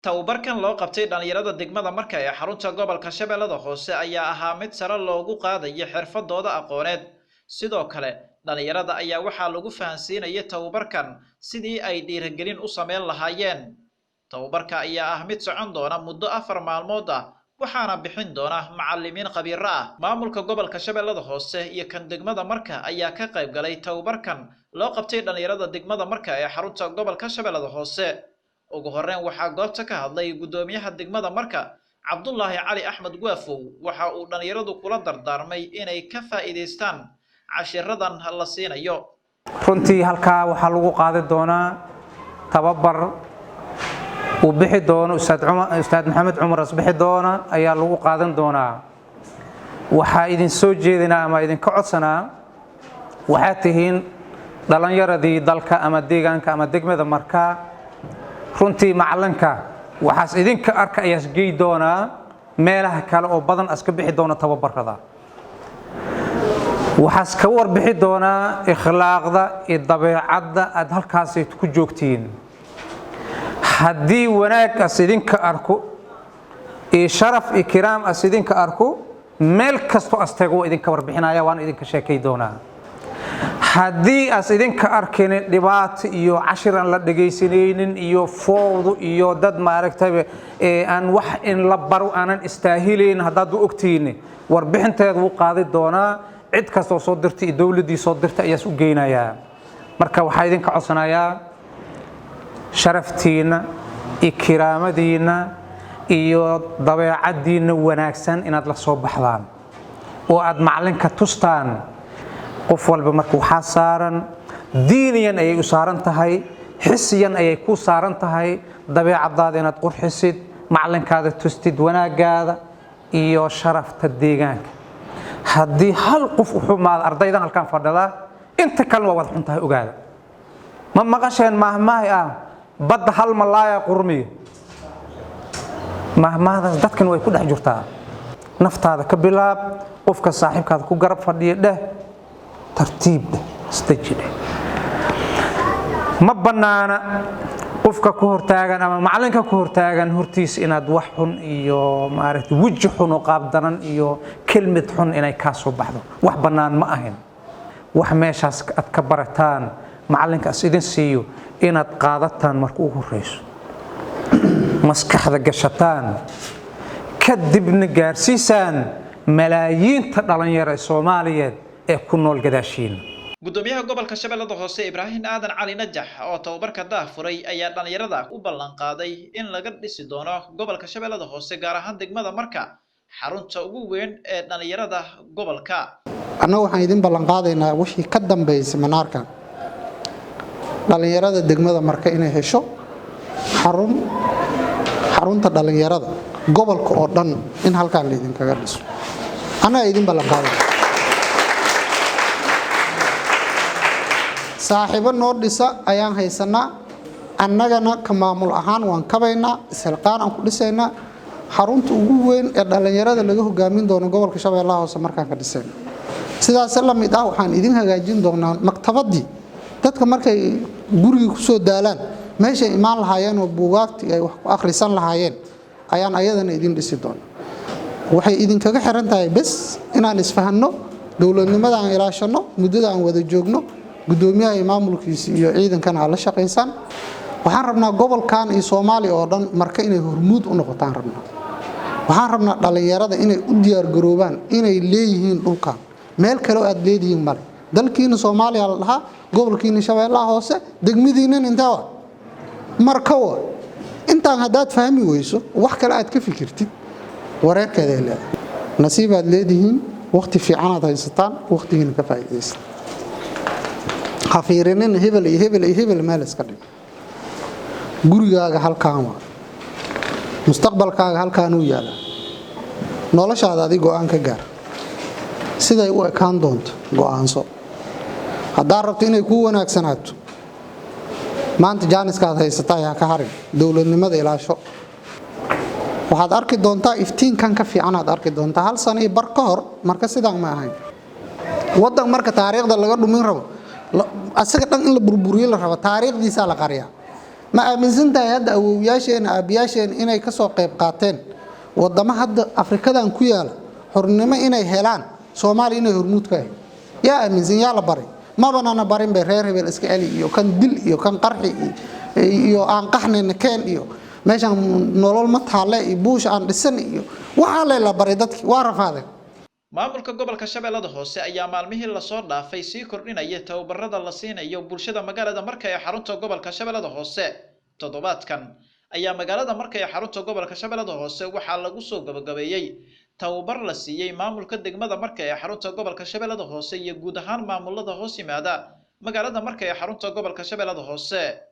Tababarkan loo qabtay dhalinyarada degmada Marka ee xarunta gobolka Shabeellada Hoose ayaa ahaa mid sare loogu qaadayo xirfadooda aqooneed. Sidoo kale, dhalinyarada ayaa waxaa lagu fahansiinayay tababarkan sidii ay dhiirigelin u sameyn lahaayeen. Tababarka ayaa ah mid socon doona muddo 4 maalmood ah, waxaana bixin doona macallimiin khabiiro ah. Maamulka gobolka Shabeellada Hoose iyo kan degmada Marka ayaa ka qayb galay tababarkan loo qabtay dhalinyarada degmada Marka ee xarunta gobolka Shabeellada Hoose. Ugu horreyn waxaa goobta ka hadlay guddoomiyaha degmada Marka, Cabdullaahi Cali Axmed Waafow. Waxa uu dhalinyaradu kula dardaarmay inay ka faa'iidaystaan cashiradan la siinayo. Runtii halkaa waxaa lagu qaadi doonaa tababar uu bixi doono Ustaad Maxamed Cumar asbixi doona ayaa lagu qaadan doonaa. Waxaa idin soo jeedinaa ama idinka codsanaa, waxaad tihiin dhallinyaradii dalka ama deegaanka ama degmada Marka. Runtii macalinka waxaas idinka arka ayaas gey doonaa meelaha kale oo badan as ka bixi doona tababarada. Waxaas ka warbixi doonaa ikhlaaqda iyo dabeecadda aad halkaasi ku joogtiin. Haddii wanaag as idinka arko iyo sharaf iyo kiraam as idinka arko, meel kastoo as tago waa idinka warbixinaya, waana idinka sheekay doonaa. Haddii as idinka arkinin dhibaato iyo cashir aan la dhegaysanaynin iyo foowdo iyo dad maaragtay aan wax in la baro aanan istaahilayn, haddaad u ogtihiin, warbixinteeda wuu qaadi doonaa. Cid kastoo soo dirtay iyo dowladdii soo dirtay ayaas u geynayaa. Marka waxaa idinka codsanayaa sharaftiinna iyo kiraamadiinna iyo dabeecaddiinna wanaagsan inaad la soo baxdaan oo aad macalinka tustaan. Qof walba marka waxaa saaran, diiniyan ayay u saaran tahay, xisiyan ayay ku saaran tahay, dabeecadaada inaad qurxisid, macalinkaada tustid wanaagaada iyo sharafta deegaanka. Haddii hal qof u xumaada ardaydan halkaan fadhida, inta kalena waa wada xun tahay. Ogaada, ma maqasheen maahmaahi ah "badda hal malaaya qurmiyo"? Maahmaahdaas dadkan way ku dhex jirtaa. Naftaada ka bilaab. Qofka saaxiibkaada ku garab fadhiya dheh, tartiib dheh, isdeji dheh. Ma bannaana qofka ku hortaagan ama macalinka ku hortaagan hortiisa inaad wax xun iyo maaragtay weji xun oo qaabdaran iyo kelmid xun inay kaa soo baxdo. Wax bannaan ma ahin. Wax meeshaas aad ka barataan, macalinkaas idin siiyo, inaad qaadataan marka ugu horeyso, maskaxda gashataan, kadibna gaarsiisaan malaayiinta dhalinyaro ee Soomaaliyeed ee ku nool gadaashiina. Guddoomiyaha gobolka Shabeellada Hoose, Ibraahim Aadan Cali Najax, oo tababarka daah furay ayaa dhalinyarada u ballan qaaday in laga dhisi doono gobolka Shabeellada Hoose, gaar ahaan degmada Marka, xarunta ugu weyn ee dhalinyarada gobolka. Annagu waxaan idin ballan qaadaynaa, wixii ka dambeeyay seminaarkan, dhalinyarada degmada Marka inay hesho xarun, xarunta dhalinyarada gobolka oo dhan in halkaan laydinkaga dhiso. Annaga idin ballan qaaday, saaxiibo noo dhisa ayaan haysanaa. Annagana ka maamul ahaan waan kabaynaa, ishilqaan aan ku dhisaynaa xarunta ugu weyn ee dhallinyarada laga hogaamin doono gobolka Shabeellaha Hoose markaan ka dhisayno. Sidaas la mid ah waxaan idin hagaajin doonaa maktabadii dadka markay gurigii kusoo daalaan meeshay imaan lahaayeen oo buugaagtii ay wax ku akhrisan lahaayeen ayaan ayadana idin dhisi doonaa. Waxay idinkaga xiran tahay bes inaan isfahanno, dowladnimada aan ilaashanno, muddada aan wada joogno, guddoomiyaha iyo maamulkiisa iyo ciidankana aad la shaqaysaan. Waxaan rabnaa gobolkan iyo Soomaaliya oo dhan Marka inay hormuud u noqotaan rabnaa. Waxaan rabnaa dhallinyarada inay u diyaargaroobaan inay leeyihiin dhulkan. Meel kale oo aad leedihiin male. Dalkiina Soomaaliya la dhahaa, gobolkiina Shabeellaha Hoose, degmadiinnan intee waa? Marka wa intaan haddaad fahmi weyso, wax kale aad ka fikirtid, wareerkeeday leedahay. Nasiibaad leedihiin, waqti fiicanaad haysataan, waqtigiina ka faa'iidaysta. Ha fiirinina hebel iyo hebel iyo hebel, meel iska dhig. Gurigaaga halkaan waa, mustaqbalkaaga halkaan uu yaalaa. Noloshaada adi go'aan ka gaar, siday u ekaan doonto go'aanso. Haddaad rabto inay kuu wanaagsanaato, maanta jaaniskaad haysataa ha ka harin. Dowladnimada ilaasho. Waxaad arki doontaa iftiinkan ka fiicanaad arki doontaa. Hal sano iyo bar ka hor Marka sidaan ma ahayn. Waddan marka taariikhda laga dhumin rabo, asaga dhan in la burburiyo la rabo, taariikhdiisaa la qariyaa. Ma aaminsan tahay hadda awowyaasheena, aabbiyaasheena inay kasoo qayb qaateen wadamo hadda Afrikadan ku yaala xornimo inay helaan, Soomaaliya inay hormuud ka ahayd? Yaa aaminsan? Yaa la baray? Mabanana barin bay. Reer hebel iska celi iyo kan dil iyo kan qarxi iyo aan qaxnayna keen iyo meeshaan nolol ma taalle iyo buush aan dhisan iyo waxaa lay la baray. Dadki waa rafaadeen. Maamulka gobolka Shabeellada Hoose ayaa maalmihii lasoo dhaafay sii kordhinaya tababarada la siinayo bulshada magaalada Marka ee xarunta gobolka Shabeellada Hoose. Toddobaadkan ayaa magaalada Marka ee xarunta gobolka Shabeellada Hoose waxaa lagu soo gabagabeeyey tababar la siiyey maamulka degmada Marka ee xarunta gobolka Shabeellada Hoose iyo guud ahaan maamulada hoos yimaada magaalada Marka ee xarunta gobolka Shabeellada Hoose.